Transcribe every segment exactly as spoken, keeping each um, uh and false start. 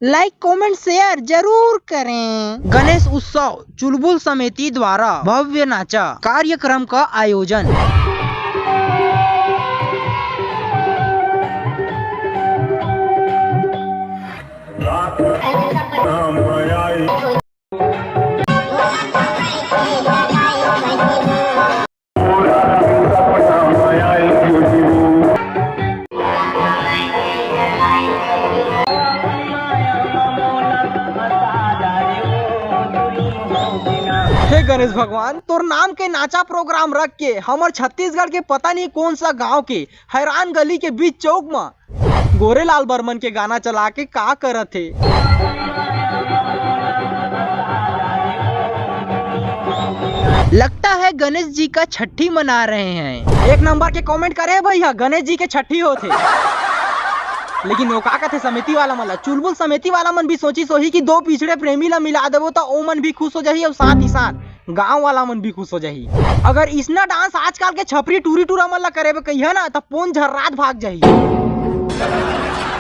लाइक, comment, share जरूर करें। गणेश उत्सव, चुलबुल समिति द्वारा भव्य नाचा कार्यक्रम का आयोजन। हे गणेश भगवान, तोर नाम के नाचा प्रोग्राम रख के हमर छत्तीसगढ़ के पता नहीं कौन सा गांव के हैरान गली के बीच चौक म गोरेलाल बर्मन के गाना चला के का करत हे? लगता है गणेश जी का छठी मना रहे हैं। एक नंबर के कमेंट करे हे भैया, गणेश जी के छठी होथे। लेकिन वो का कथे समिति वाला मन ला, चुलबुल समिति वाला मन भी सोचिस होही कि दो पिछड़े प्रेमी ला मिला देबो त ओमन भी खुश हो जाही और साथ ही साथ गांव वाला मन भी खुश हो जाही। अगर इसना डांस आजकल के छपरी टूरी टूरा मन ला करे बर कहिया ना, त पोन झर्रात भाग जाही।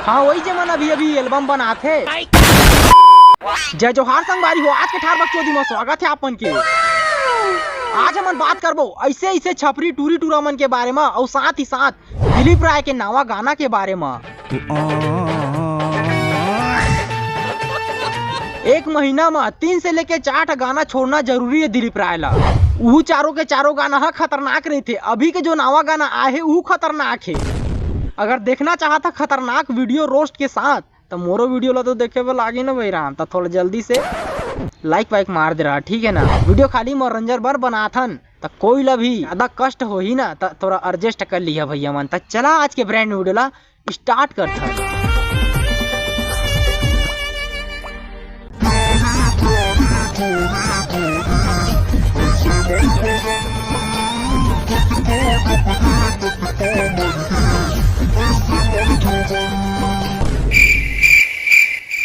हाँ, वही जे मन अभी अभी एल्बम बनात हे। जय जोहार संगवारी हो, आज के ठार बकचोदी में स्वागत है आपन के। आज हमन बात करबो ऐसे ऐसे छपरी टूरी टूरा मन के बारे में और साथ ही साथ दिलीप राय के नवा गाना के बारे में। एक महीना म तीन से लेके चार ठा गाना छोड़ना जरूरी है दिलीप राय ला। उहू चारों के चारों गाना ह खतरनाक रहिथे। अभी के जो नवा गाना आए हे, उहू खतरनाक हे। अगर देखना चाहत ह खतरनाक वीडियो रोस्ट के साथ, त मोरो वीडियो ला तो देखे बर लागी ना भाई राम, त थोड़ा जल्दी से लाइक वाइक मार दे रहा, ठीक है ना? वीडियो खाली मनोरंजन बर बनाथन, त कोई ला भी ज्यादा कष्ट होही ना, त थोड़ा एडजस्ट कर लिया भैया मन। त चला आज के ब्रांड वीडियो ला स्टार्ट करथन।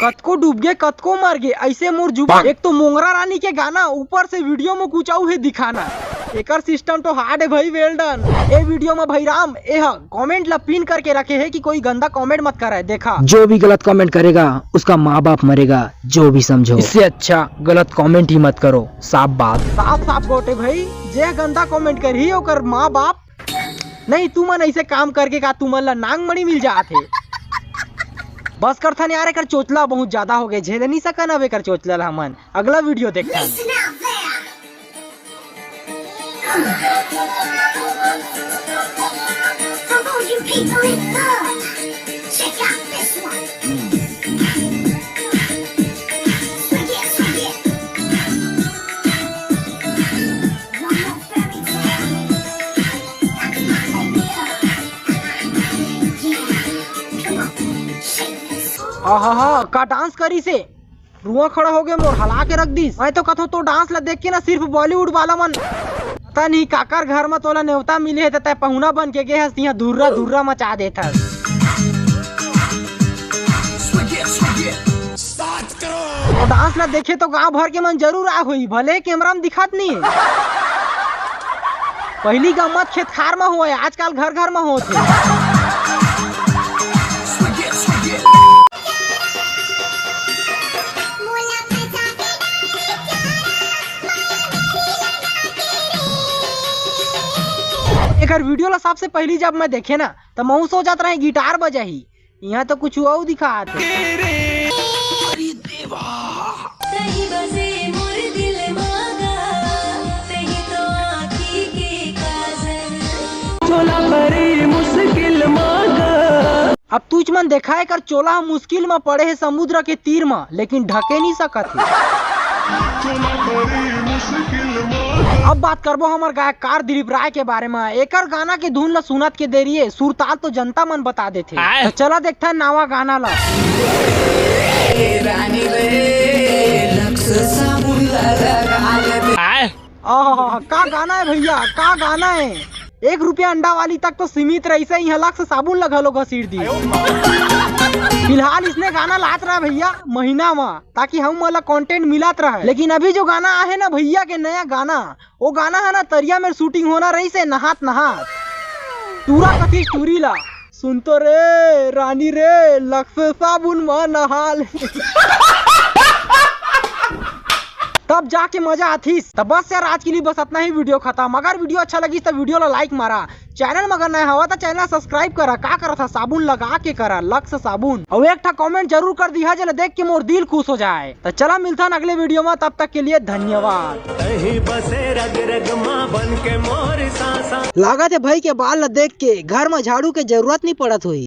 कतको डूब गे, कतको मर गे, ऐसे मोर जुबान। एक तो मोंगरा रानी के गाना, ऊपर से वीडियो में कुछ अउ हे दिखाना। एकर सिस्टम तो हार्ड है भाई, well done। ए वीडियो में भाई राम, ए ह कमेंट ला पिन करके रखे हे कि कोई गंदा कमेंट मत करे। देखा, जो भी गलत कमेंट करेगा उसका माँ बाप मरेगा, जो भी समझो। इससे अच्छा गलत कमेंट ही मत करो, साफ बात। साफ साफ गोटे भाई, जे गंदा कमेंट करही ओकर माँ बाप नहीं, तुमन ऐसे काम करके का तुमन ला नांगमणि मिल जात हे? बस करथन यार, एकर चोचला बहुत ज्यादा हो गए, झेल नहीं सकन अब एकर चोचला ला हमन। अगला वीडियो देखथन। आहा, का डांस करिस हे। रुआ खड़ा हो गए मोर, हला के रख दिस। मैं तो कथो तो डांस ला देख के ना सिर्फ बॉलीवुड वाला मन, पता नहीं काकर घर में तोला नेवता मिले हे, त तै पहुना बन के गे हस, यहाँ धुर्रा धुर्रा मचा देत हस। तो डांस ला देखे तो गांव भर के मन जरूर आ होई, भले कैमरा में दिखत नहीं। पहली गम्मत खेत खार में होए, आजकल घर घर में होत हे। एकर वीडियो ला सबसे पहली जब मैं देखे ना, त महूं सोचत रहे गिटार बजाही, यहाँ तो कुछ अउ दिखात हे। अरे देवा। तही बसे मोर दिल मागा, तही तो आँखी के काजल। चोला बड़ी मुश्किल मागा। अब तुच मन देखा, एकर चोला ह मुश्किल म पड़े हे समुद्र के तीर म, लेकिन ढके नहीं सकत हे। अब बात करबो हमर गायककार दिलीप राय के बारे म। एकर गाना के धुन ल सुनत के देरी ए, सुरताल तो जनता मन बता देथे। आय। त चला देखथन नवा गाना ल। ए रानी रे, लक्स साबुन लगा ले। आय। आहा, का गाना है भैया, का गाना है। एक रुपया अंडा वाली तक तो सीमित रहिस हे, इहाँ लक्स साबुन ल घलो घसीट दी। फिलहाल इसने गाना लात रहा भैया महीना म, ताकि हम मन ला कंटेंट मिलत रहे। लेकिन अभी जो गाना आहे ना भैया के नया गाना, वो गाना है ना तरिया में शूटिंग होना रहिस हे नहात नहात। टूरा कथी टूरी ला, सुन तो रे रानी रे, लक्स साबुन म नहा ले। तब जाके मजा आथी। त बस यार, आज के लिए बस अतना ही, video खतम। अगर video अच्छा लगिस त video ला like मारा, channel म अगर नया हवा त channel subscribe करा। का करत हा, साबुन लगा के करा, लक्स साबुन। अउ एक ठा comment जरूर कर दिहा, जेला देख के मोर दिल खुश हो जाए। त चला मिलथन अगले video म, तब तक के लिए धन्यवाद। तही बसे रग रग मा बन के मोर सांसा। लागत हे भाई के बाल ल देख के घर म झाड़ू के जरूरत नहीं पड़त होही।